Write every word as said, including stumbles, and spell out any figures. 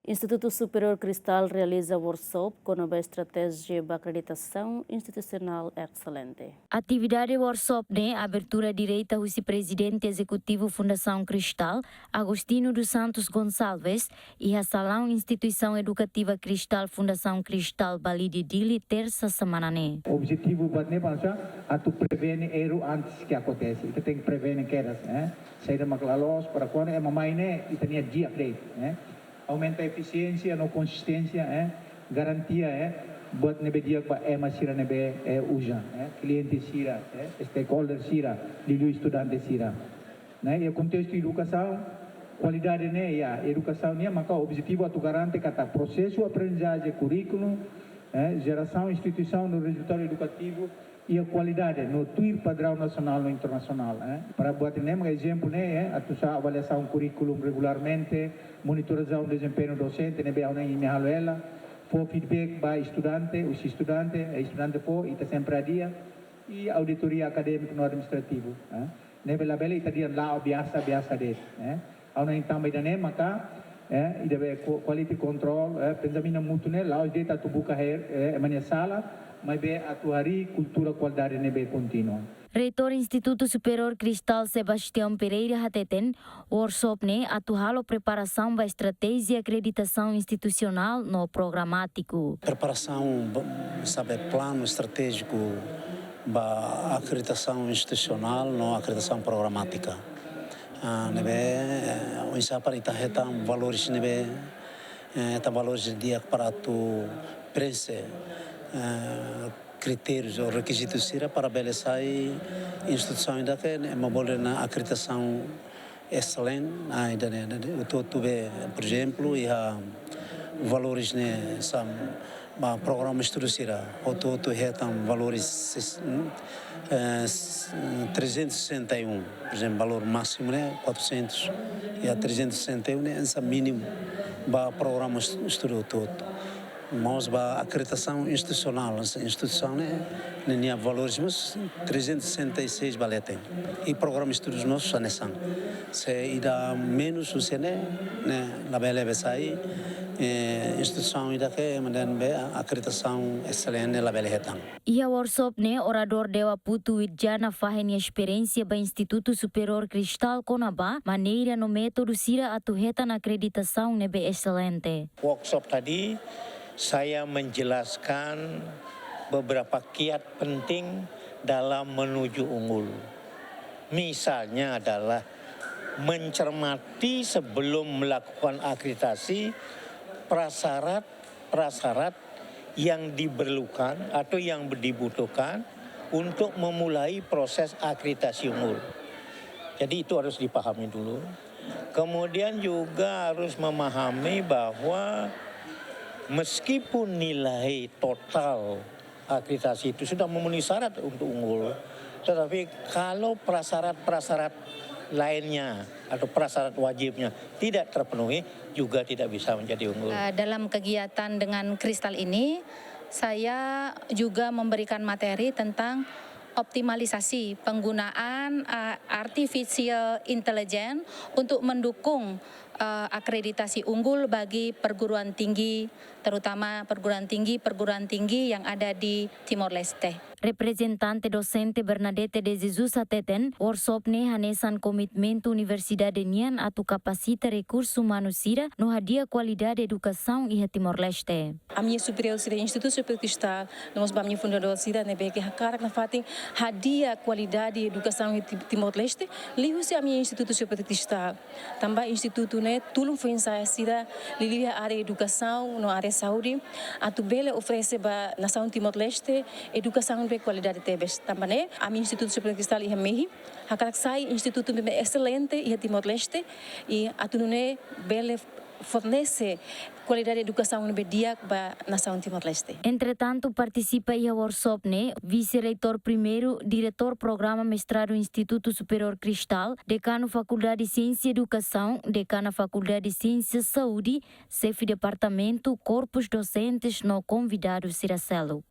Institutu Superiór Kristal realiza workshop kona-ba estratéjia ba akreditasaun institusionál excelente. Atividade workshop ne'e abertura direta husi Prezidente Ezekutivu Fundasaun Kristal, Agostinho dos Santos Gonçalves, iha salaun Instituisaun Edukativa Kristal Fundasaun Kristal Balide, Dili, tersa semana ne'e. Objetivu buat ne'e para atu prevene erru antes ke akontese. Ita tenke prevene kedas, eh. Saida mak la loos para kuandu ema mai ne'e, ita-nia di'ak de'it, eh. Aumenta efisiénsia no konsisténsia, eh. Garantia, eh, buat ne'ebé di'ak ba ema sira ne'ebé, eh, uza, eh. Kliente sira, eh, stakeholder sira, liuliu estudante sira. Ne'e, iha kontestu edukasaun, kualidade ne'e, iha edukasaun nian, maka objetivu atu garante katak prosesu aprendizajen, kurríkulu, eh, jerasaun instituisaun no rezultadu edukativu iha kualidade no tuir padraun nasionál no internasionál, eh. Para buat ne'e, maka ezemplu ne'e, eh, atu sa avaliasaun kurríkulu regularmente, monitorizasaun dezempeñu dosente, ne'ebé ha'u-nia imi halo hela, fó feedback ba estudante, husi estudante, eh, estudante fó, ita sempre hadi'a, i auditoria akadémiku no administrativu, eh. Ne'ebé labele ita dehan la'o, biasa, biasa de'it, eh. Ha'u hanoin tanba ida-ne'e maka, eh, ida be ku-, quality control, eh, pensa mina mutu ne'e, la'ós de'it atu buka her, eh, ema nia sala, maibé atu harii kultura kualidade ne'ebé kontínua. Reitór Institutu Superiór Kristal Sebastião Pereira hateten, workshop ne'e atu halo preparasaun ba estratéjia akreditasaun institusionál no programátiku. Preparasaun ba, sabe, planu estratéjiku ba akreditasaun institusionál no akreditasaun programátika. Ah, ne'ebé, eh, oinsá para ita hetan valores ne'ebé, eh, hetan valores di'ak para atu prenxe, eh, kritériu ou rekizitu sira para bele sai instituisaun ida ke ne'e ema bolu dehan akreditasaun excelente, ah, ida-ne'e, ida-ne'e, hotu-hotu be, por ezemplu, iha valores ne'e, sam-, ba programa estudu sira, hotu-hotu hetan valores ses-, hmm, eh, s-, trezentos e sessenta e um, por ezemplu, valór másimu ne'e quatrocentos, iha trezentos e sessenta e um ne'e hanesan mínimu ba programa est-, estudu hotu-hotu. Mós ba akreditasaun institusionál, hanesan instituisaun ne'e, ne'e nia valores mós trezentos e sessenta e seis ba leten. I programa estudus mós hanesan. Se ida menus husi ne'e, ne'e labele be sai, eh, instituisaun ida ke ema dehan be akreditasaun excelente labele hetan. Iha workshop ne'e oradór Dewa Putu Widjana fahe nia esperiénsia ba Institutu Superiór Kristal kona-ba maneira no métodu sira atu hetan akreditasaun ne'ebé excelente. Workshop tadi saya menjelaskan beberapa kiat penting dalam menuju unggul. Misalnya adalah mencermati sebelum melakukan akreditasi prasyarat-prasyarat yang diperlukan atau yang dibutuhkan untuk memulai proses akreditasi unggul. Jadi itu harus dipahami dulu. Kemudian juga harus memahami bahwa meskipun nilai total akreditasi itu sudah memenuhi syarat untuk unggul, tetapi kalau prasyarat-prasyarat lainnya atau prasyarat wajibnya tidak terpenuhi, juga tidak bisa menjadi unggul. Eh, dalam kegiatan dengan Kristal ini, saya juga memberikan materi tentang optimalisasi penggunaan, eh, artificial intelligence untuk mendukung, eh, akreditasi unggul bagi perguruan tinggi, terutama perguruan tinggi-perguruan tinggi yang ada di Timor Leste. Reprezentante dosente Bernadette de Jesus hateten, workshop ne'e hanesan komitmentu universidade nian atu kapasita rekursu umanu sira no hadi'a kualidade edukasaun iha Timor-Leste. Ami-nia superiór sira Institutu Superiór Kristal, no mós ba ami-nia fundadór sira ne'ebé ke hakarak nafatin hadi'a kualidade edukasaun iha Ti-, Timor-Leste, liuhusi ami-nia Institutu Superiór Kristal. Tanba institutu ne'e tulun foin-sa'e sira liuliu iha área edukasaun no área saúde, atu bele oferese ba nasaun Timor-Leste edukasaun ne'ebé kualidade tebes. Tanba ne'e, ami Institutu Superiór Kristal iha mehi hakarak sai institutu ne'ebé excelente iha Timor-Leste, i atu nune'e bele fornese kualidade edukasaun ne'ebé di'ak ba nasaun Timor-Leste. Entretantu, partisipa iha workshop ne'e, Vise-Reitór Primeiru, Diretór Programa Mestradu Institutu Superiór Kristal, Dekanu Fakuldade Siénsia Edukasaun, Dekana Fakuldade Siénsia Saúde, Xefe Departamentu, korpus dosentes no konvidadu sira seluk.